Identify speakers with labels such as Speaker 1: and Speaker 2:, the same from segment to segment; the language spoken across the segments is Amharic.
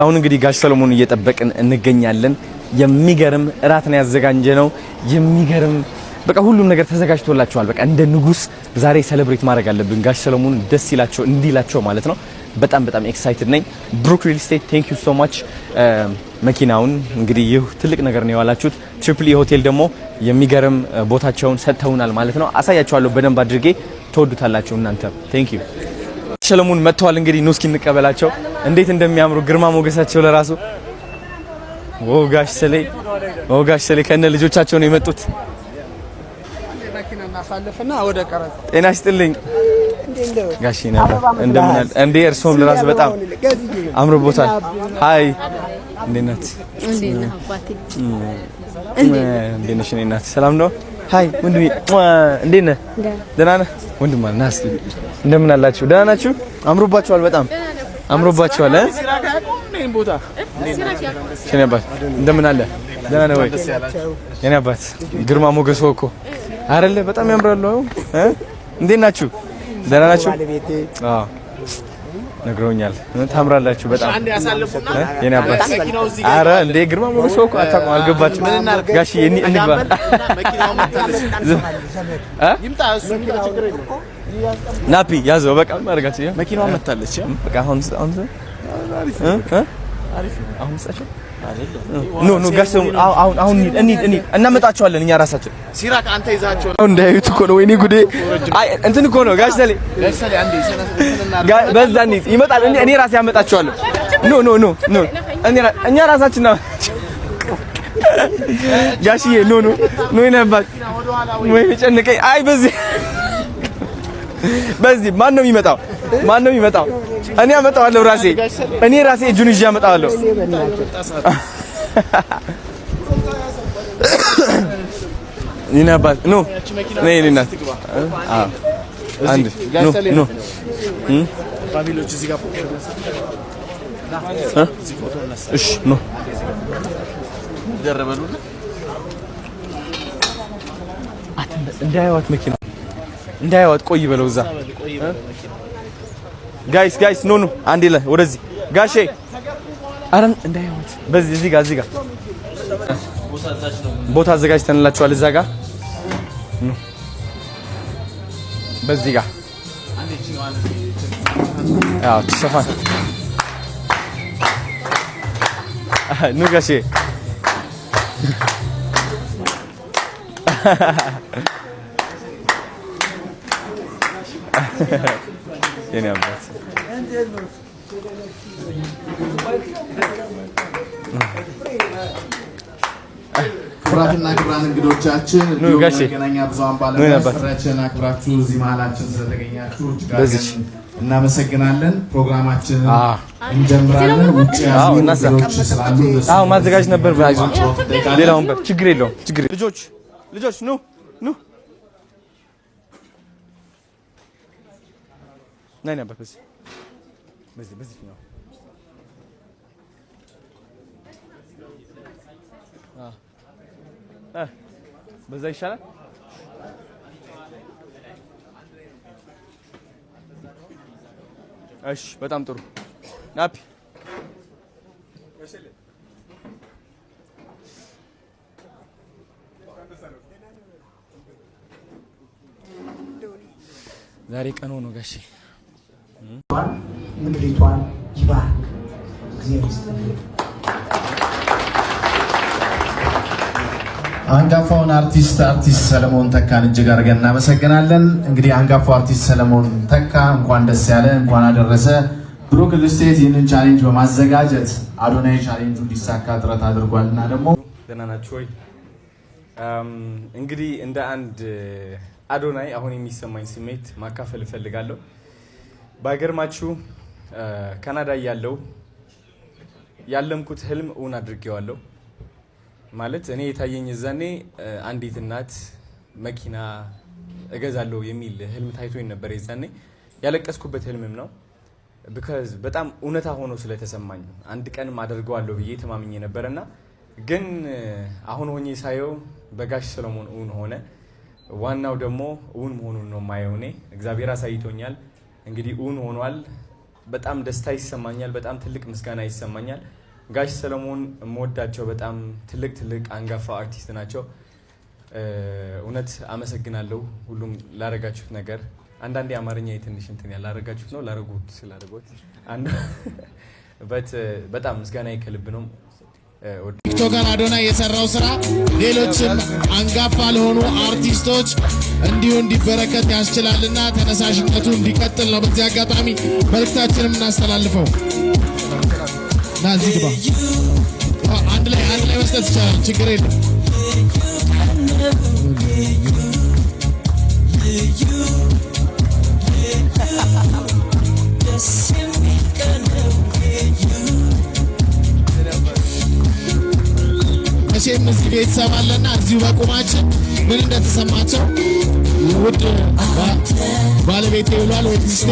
Speaker 1: አሁን እንግዲህ ጋሽ ሰለሞን እየጠበቅን እንገኛለን። የሚገርም እራት ነው ያዘጋጀነው። የሚገርም በቃ ሁሉም ነገር ተዘጋጅቶላቸዋል። በቃ እንደ ንጉስ ዛሬ celebrate ማድረግ አለብን። ጋሽ ሰለሞን ደስ ይላቸው እንዲላቸው ማለት ነው። በጣም በጣም excited ነኝ። ብሩክ ሪል ስቴት thank you so much። መኪናውን እንግዲህ ይህ ትልቅ ነገር ነው የዋላችሁት። ትሪፕል ኢ ሆቴል ደግሞ የሚገርም ቦታቸውን ሰጥተውናል ማለት ነው። አሳያችኋለሁ በደንብ አድርጌ፣ ትወዱታላችሁ እናንተ። Thank you። ሰለሞን መጥተዋል። እንግዲህ ኑ እስኪ እንቀበላቸው። እንዴት እንደሚያምሩ ግርማ ሞገሳቸው ለራሱ። ኦ ጋሽ ሰሌ፣ ኦ ጋሽ ሰሌ ከነ ልጆቻቸው ነው የመጡት። ጤና ይስጥልኝ ጋሽ ነበር እንደምን አለ እንዴ? እርስዎም ለራሱ በጣም አምሮቦታል። Hi፣ እንዴት ናት? እንዴት ነሽ? እኔ እናት ሰላም ነው። Hi ወንድሜ፣ እንዴት ነህ? ደህና ነህ? ወንድም አለ ናስ፣ እንደምን አላችሁ? ደህና ናችሁ? አምሮባችኋል፣ በጣም አምሮባችኋል። እ የኔ አባት እንደምን አለ? ደህና ነህ ወይ? የኔ አባት ግርማ ሞገስ እኮ አይደለ? በጣም ያምራሉ። እ እንዴት ናችሁ? ደህና ናችሁ? አዎ ነግረውኛል። ታምራላችሁ በጣም የኔ አባት። አረ እንዴ ግርማ ሞገስ እኮ አታውቅም፣ አልገባችም። ጋሽዬ እንግባ። ናፒ ያዘው በቃ ማድረጋችሁ
Speaker 2: መኪናዋ መታለች።
Speaker 1: በቃ አሁን አሁን አሁን ስጣቸው። No no ጋሽ አሁን አሁን እንሂድ እንሂድ፣ እናመጣቸዋለን እኛ ራሳችን።
Speaker 2: ሲራክ አንተ ይዛቸው
Speaker 1: እንዳያዩት እኮ ነው። ወይኔ ጉዴ! አይ እንትን እኮ ነው ጋሽ ሰሌ፣ በዛ እንሂድ፣ ይመጣል። እኔ ራሴ አመጣቸዋለሁ። No no no no እኛ ራሳችን ነው ጋሽዬ። No no no የኔ አባት ወይ ጨነቀኝ። አይ በዚህ በዚህ ማን ነው የሚመጣው? ማን ነው የሚመጣው? እኔ አመጣዋለሁ ራሴ፣ እኔ ራሴ እጁን ይዤ አመጣዋለሁ። የኔ አባት no ነይ የኔ እናት አንድ no no እሺ no እንዳያዋት መኪና እንዳያዋት ቆይ በለው እዛ። Guys guys no no አንዴ ላይ ወደዚህ ጋሼ፣ አረ እንዳያዋት በዚህ እዚህ ጋር እዚህ ጋር ቦታ አዘጋጅተንላችኋል። እዛ ጋር no በዚህ ጋር አዎ ሰፋ ኑ ጋሼ። የኔ አባት
Speaker 2: ክቡራትና ክቡራን እንግዶቻችን እንዲሁም መገናኛ ብዙኃን ባለሙያዎች ጥሪያችንን አክብራችሁ እዚህ መሀላችን ስለተገኛችሁ እጅግ አድርገን እናመሰግናለን። ፕሮግራማችንን እንጀምራለን። ውጭ ያሉ እንግዶች ስላሉ
Speaker 1: ማዘጋጀት ነበር። ሌላ ወንበር ችግር የለውም። ችግር ልጆች ልጆች ኑ ኑ ነይ ነበር በዚህ በዚህ በዚህ ነው። በዛ ይሻላል። እሺ በጣም ጥሩ ናፒ። ዛሬ ቀኑ ነው ጋሼ።
Speaker 3: ምድሪቷን ይባርክ። እግዚአብሔር ይስጥልኝ።
Speaker 2: አንጋፋውን አርቲስት አርቲስት ሰለሞን ተካን እጅግ አድርገን እናመሰግናለን። እንግዲህ አንጋፋው አርቲስት ሰለሞን ተካ እንኳን ደስ ያለ፣ እንኳን አደረሰ። ብሩክ ሪል ስቴት ይህንን challenge በማዘጋጀት አዶናይ ቻሌንጁ እንዲሳካ ጥረት አድርጓል እና ደግሞ
Speaker 1: ደህና ናችሁ ወይ? እንግዲህ እንደ አንድ አዶናይ አሁን የሚሰማኝ ስሜት ማካፈል እፈልጋለሁ። ባይገርማችሁ ካናዳ እያለሁ ያለምኩት ህልም እውን አድርጌዋለሁ። ማለት እኔ የታየኝ እዛኔ አንዲት እናት መኪና እገዛለሁ የሚል ህልም ታይቶኝ ነበር። የዛኔ ያለቀስኩበት ህልምም ነው። Because በጣም እውነታ ሆኖ ስለተሰማኝ አንድ ቀንም አደርገዋለሁ ብዬ ተማምኜ ነበረና ግን አሁን ሆኜ ሳየው በጋሽ ሰለሞን እውን ሆነ። ዋናው ደግሞ እውን መሆኑን ነው የማየው። እኔ እግዚአብሔር አሳይቶኛል። እንግዲህ እውን ሆኗል። በጣም ደስታ ይሰማኛል። በጣም ትልቅ ምስጋና ይሰማኛል። ጋሽ ሰለሞን የምወዳቸው በጣም ትልቅ ትልቅ አንጋፋ አርቲስት ናቸው። እውነት አመሰግናለሁ ሁሉም ላረጋችሁት ነገር። አንዳንዴ አማርኛ የትንሽ እንትን ያላረጋችሁት ነው ላረጉት ስላረጉት but በጣም ምስጋና ከልብ ነው።
Speaker 2: TikToker አዶናይ የሰራው ስራ ሌሎችም አንጋፋ ለሆኑ አርቲስቶች እንዲሁ እንዲበረከት ያስችላልና ተነሳሽነቱ እንዲቀጥል ነው በዚህ አጋጣሚ መልእክታችንን የምናስተላልፈው። ና እዚህ ግባ። አንድ ላይ አንድ ላይ መስጠት ይቻላል፣ ችግር የለም። መቼም እዚህ ቤተሰብ አለና እዚሁ በቁማችን ምን እንደተሰማቸው ውድ ባለቤቴ ብሏል ወይ ሚስቴ።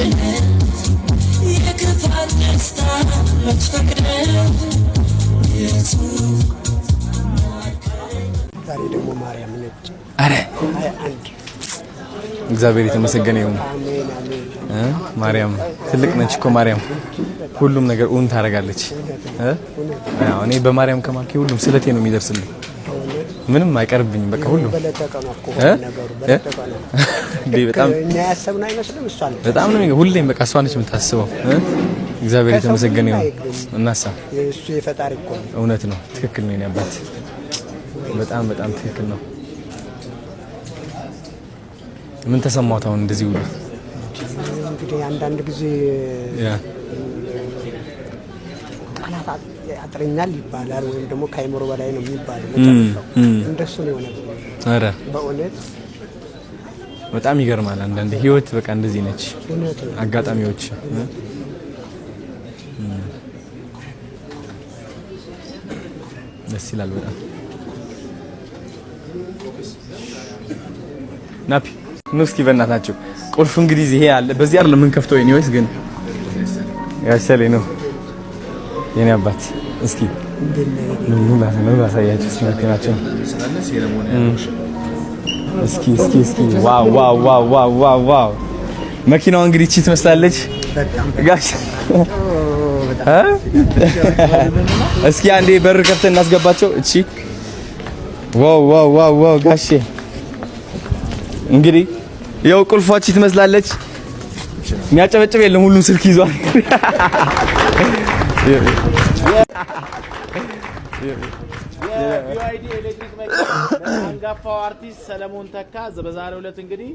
Speaker 4: የክፋት ደስታ መች ፈቅደው።
Speaker 3: ዛሬ ደግሞ ማርያም ነች።
Speaker 1: አረ
Speaker 3: 21።
Speaker 1: እግዚአብሔር የተመሰገነ ይሁን።
Speaker 3: አሜን አሜን።
Speaker 1: ማርያም ትልቅ ነች እኮ። ማርያም ሁሉም ነገር እውን ታደርጋለች። እ? አዎ፣ እኔ በማርያም ከማልኩ ሁሉም ስለቴ ነው የሚደርስልኝ። ምንም አይቀርብኝም። በቃ ሁሉም
Speaker 3: በለጠቀ ነው እኮ
Speaker 1: እ?
Speaker 3: ነገሩ
Speaker 1: እ?
Speaker 3: በለጠቀ ነው።
Speaker 1: እንዴ በጣም
Speaker 3: እኛ ያሰብነው አይመስልም፣ እሷ ነች።
Speaker 1: በጣም ነው ሁሌም በቃ እሷ ነች የምታስበው። እ? እግዚአብሔር
Speaker 3: ከሰው
Speaker 1: የተመሰገነ
Speaker 3: ምንም
Speaker 1: ይሁን።
Speaker 3: አይገኝም።
Speaker 1: እናሳ
Speaker 3: እሱ የፈጣሪ እኮ ነው።
Speaker 1: እውነት ነው። ትክክል ነው የኔ አባት። በጣም በጣም ትክክል ነው። ምን ተሰማዎት አሁን እንደዚህ ሁሉ?
Speaker 3: እንግዲህ አንዳንድ ጊዜ ቃላት ያጥረኛል ይባላል፣ ወይም ደግሞ ከአይምሮ በላይ ነው የሚባለው። መጨረሻው እንደሱ ነው የሆነብኝ።
Speaker 1: ኧረ
Speaker 3: በእውነት።
Speaker 1: በጣም ይገርማል። አንዳንዴ ህይወት በቃ እንደዚህ ነች።
Speaker 3: እውነት ነው።
Speaker 1: አጋጣሚዎች እ? ደስ ይላል በጣም። ናፒ ኑ እስኪ በእናታችሁ። ቁልፍ እንግዲህ ይሄ አለ፣ በዚህ አይደለም የምንከፍተው። Anyways ግን ያሰሌ ነው የኔ አባት። እስኪ ኑ ኑ ላሳያችሁ እስኪ መኪናቸውን። እስኪ እስኪ እስኪ wow wow wow wow wow wow! መኪናዋ እንግዲህ እቺ ትመስላለች ጋሽ እ? እስኪ አንዴ በር ከፍተን እናስገባቸው። እቺ wow wow wow wow! ጋሼ እንግዲህ ያው ቁልፏ እቺ ትመስላለች። የሚያጨበጭብ የለም፣ ሁሉም ስልክ ይዟል።
Speaker 2: የ BYD ኤሌክትሪክ መኪና አንጋፋው አርቲስት ሰለሞን ተካ በዛሬው ዕለት እንግዲህ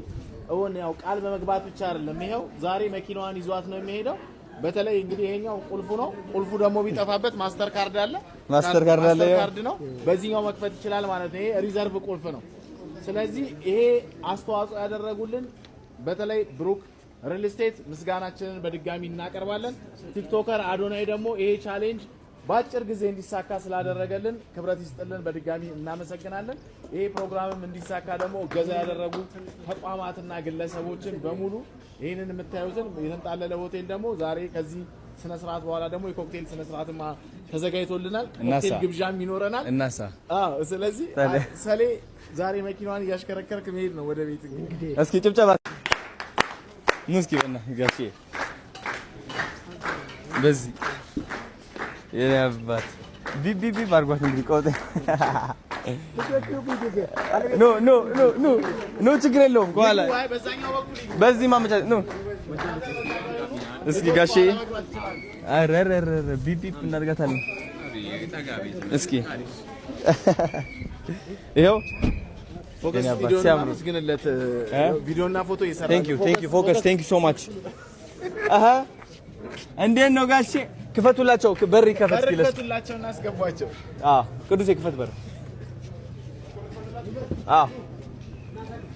Speaker 2: እውን ያው ቃል በመግባት ብቻ አይደለም፣ ይሄው ዛሬ መኪናዋን ይዟት ነው የሚሄደው። በተለይ እንግዲህ ይሄኛው ቁልፉ ነው። ቁልፉ ደግሞ ቢጠፋበት master card አለ።
Speaker 1: Master card አለ፣
Speaker 2: Master
Speaker 1: ያው።
Speaker 2: ካርድ ነው። በዚህኛው መክፈት ይችላል ማለት ነው። ይሄ reserve ቁልፍ ነው። ስለዚህ ይሄ አስተዋጽኦ ያደረጉልን በተለይ ብሩክ real estate ምስጋናችንን በድጋሚ እናቀርባለን። TikToker አዶናይ ደግሞ ይሄ challenge በአጭር ጊዜ እንዲሳካ ስላደረገልን ክብረት ይስጥልን፣ በድጋሚ እናመሰግናለን። ይሄ ፕሮግራምም እንዲሳካ ደግሞ እገዛ ያደረጉ ተቋማትና ግለሰቦችን በሙሉ፣ ይህንን የምታዩትን የተንጣለለ ሆቴል ደግሞ ዛሬ ከዚህ ስነ ስርዓት በኋላ ደግሞ የኮክቴል ስነ ስርዓትም ተዘጋጅቶልናል።
Speaker 1: እናሳ
Speaker 2: ኮክቴል ግብዣም ይኖረናል።
Speaker 1: እናሳ
Speaker 2: አዎ፣ ስለዚህ
Speaker 1: ታዲያ።
Speaker 2: ሰሌ ዛሬ መኪናዋን እያሽከረከርክ መሄድ ነው ወደ ቤት እንግዲህ።
Speaker 1: እስኪ ጭብጨባ ኑ እስኪ በእናትህ ጋሼ በዚህ የኔ አባት ቢብ ቢብ ቢብ አድርጓት እንግዲህ። ቆጥ ኖ ኖ ኖ ኖ ኖ ችግር የለውም ከኋላ
Speaker 2: አይ በዛኛው በኩል ይግቡ።
Speaker 1: በዚህ ማመቻ ኖ እስኪ ጋሼ ኧረ ኧረ ኧረ ቢብ ቢብ እናደርጋታለን። እስኪ ይኸው
Speaker 2: ፎከስ
Speaker 1: የኔ አባት
Speaker 2: ቪዲዮን
Speaker 1: ሲያምሩ።
Speaker 2: አመስግንለት።
Speaker 1: እ?
Speaker 2: ቪዲዮና ፎቶ እየሰራ
Speaker 1: Thank you, thank you ፎከስ፣ thank you so much። አሃ እንዴት ነው ጋሼ? ክፈቱላቸው፣ በር ይከፈት እስኪ ለሱ።
Speaker 2: በረከቱላቸው እናስገቧቸው።
Speaker 1: አዎ ቅዱሴ ክፈት በር። አዎ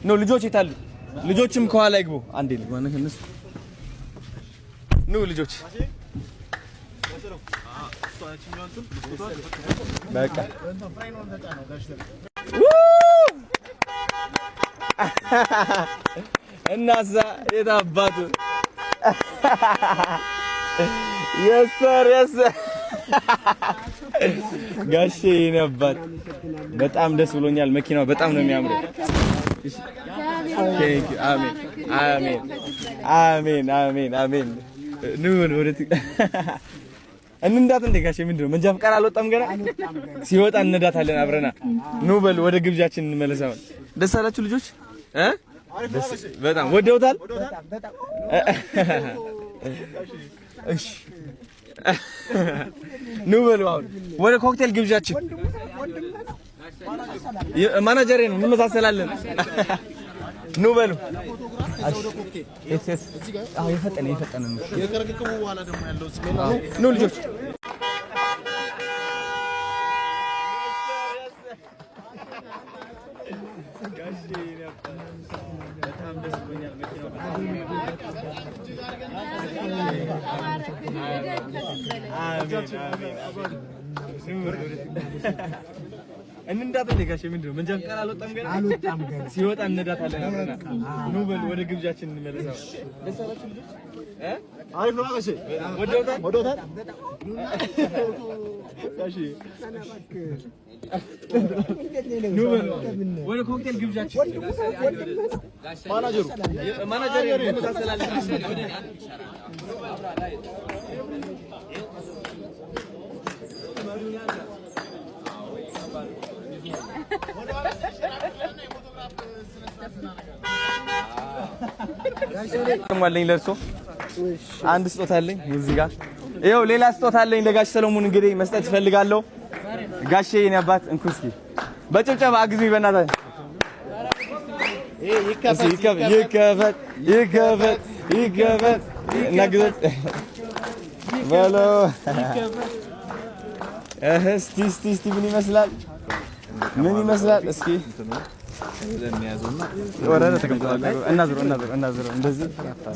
Speaker 1: no ልጆች የታሉ? ልጆችም ከኋላ ይግቡ። አንዴ ልግባ ነው እነሱ። ኑ ልጆች በቃ። ው! እናሳ የት አባቱ። Yes sir, yes sir። ጋሼ የኔ አባት በጣም ደስ ብሎኛል። መኪናው በጣም ነው የሚያምረው። Thank you። አሜን አሜን አሜን አሜን አሜን። ኑ ወደ እንንዳት እንዴ ጋሼ? ምንድን ነው መንጃ ፈቃድ አልወጣም ገና። ሲወጣ እንነዳታለን አብረና። ኑ በል ወደ ግብዣችን እንመለስ። አሁን ደስ አላችሁ ልጆች? በጣም ወደውታል። እሺ ኑ በሉ አሁን ወደ ኮክቴል ግብዣችን። ማናጀሬ ነው፣ እንመሳሰላለን። ኑ በሉ። የፈጠነ የፈጠነ ነው። ኑ ልጆች። እንንዳት እንደ ጋሼ? ምንድን ነው መንጃ ፈቃድ አልወጣም ገና። ሲወጣ እንነዳታለን አብረና። ኑ በሉ ወደ ግብዣችን እንመለስ። ደስ አላችሁ ልጆች? አሪፍ ነው ጋሼ። ወደውታል ወደውታል። ኑ በሉ ወደ ኮክቴል ግብዣችን። ማናጀሩ እንመሳሰላለን። አለኝ ለእርሶ አንድ ስጦታ አለኝ እዚህ ጋር ይኸው ሌላ ስጦታ አለኝ ለጋሽ ሰለሞን እንግዲህ መስጠት እፈልጋለሁ። ጋሼ የኔ አባት እንኩ እስኪ በጭብጨባ አግዙኝ በእናትህ። ይከፈት ይከፈት ይከፈት እናግዘት በለው። እስቲ እስቲ እስቲ ምን ይመስላል? ምን ይመስላል? እስኪ ወደ ተቀምጧል። እናዝሮ እናዝሮ እናዝሮ እንደዚህ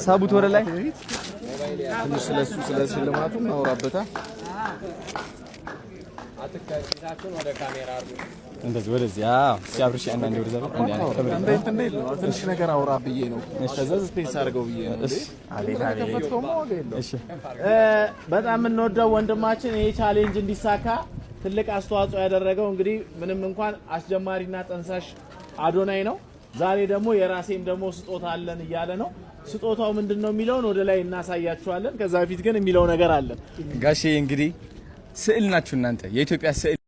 Speaker 1: ሳቡት ወደ ላይ
Speaker 2: ትንሽ ስለሱ ስለ ሽልማቱ እናወራበታ።
Speaker 1: እንደዚህ ወደዚህ። አዎ እስኪ አብርሽ አንዳንዴ ወደዛ
Speaker 2: እንደ ትንሽ ነገር አውራ ብዬ ነው። ከዛ space አድርገው ብዬ ነው።
Speaker 1: አቤት አቤት። እሺ
Speaker 2: በጣም የምንወደው ወንድማችን ይሄ challenge እንዲሳካ ትልቅ አስተዋጽኦ ያደረገው እንግዲህ ምንም እንኳን አስጀማሪና ጠንሳሽ አዶናይ ነው። ዛሬ ደግሞ የራሴም ደግሞ ስጦታ አለን እያለ ነው። ስጦታው ምንድን ነው የሚለውን ወደ ላይ እናሳያችኋለን። ከዛ በፊት ግን የሚለው ነገር አለን።
Speaker 1: ጋሼ እንግዲህ ስዕል ናችሁ እናንተ የኢትዮጵያ ስዕል።